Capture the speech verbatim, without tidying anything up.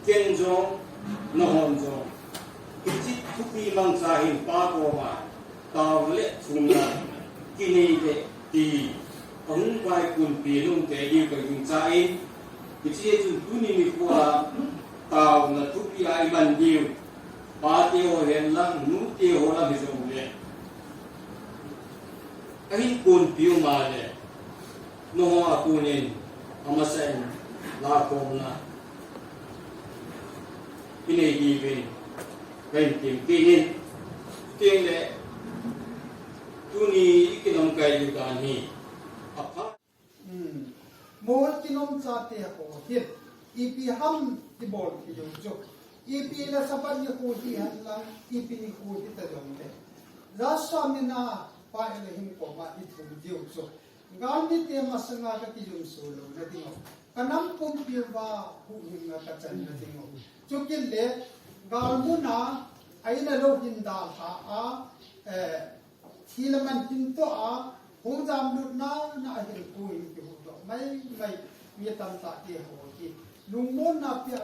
Ken jong, nahon jong, hiche thupi mangcha hin Pa koma taona le thumna kinei le ti ahung vaikunpi nung te diu ka gingchan, hiche chun tuni nikho a taona thupi a iman diu, pa teho hen lang, nu teho lang hijongle ahin kunpi u male, nangho a konin amasa in lakhomna inei diuvin kahin temkit in. Chuteng le tuni ikinomkai diu dan hi apha. Hmm. Mol kinom chate ho hi ipi ham ibol thei diu chu, ipi le Sabbath nikho hi hen lang, ipi nikho hita jongle, Joshua mina Pa Elohim koma ithum diu chu, galmite masanga kakijumso louna ding u, kanam pumpi uva huhhingna kachanna ding u. Chukit le galmuna a in a lou hin dalha a, eh, thi le man hin toh a, hung jamlutna na a hin pu hin kihuhdoh maimai mi tamtah te ho hi lungmonna pia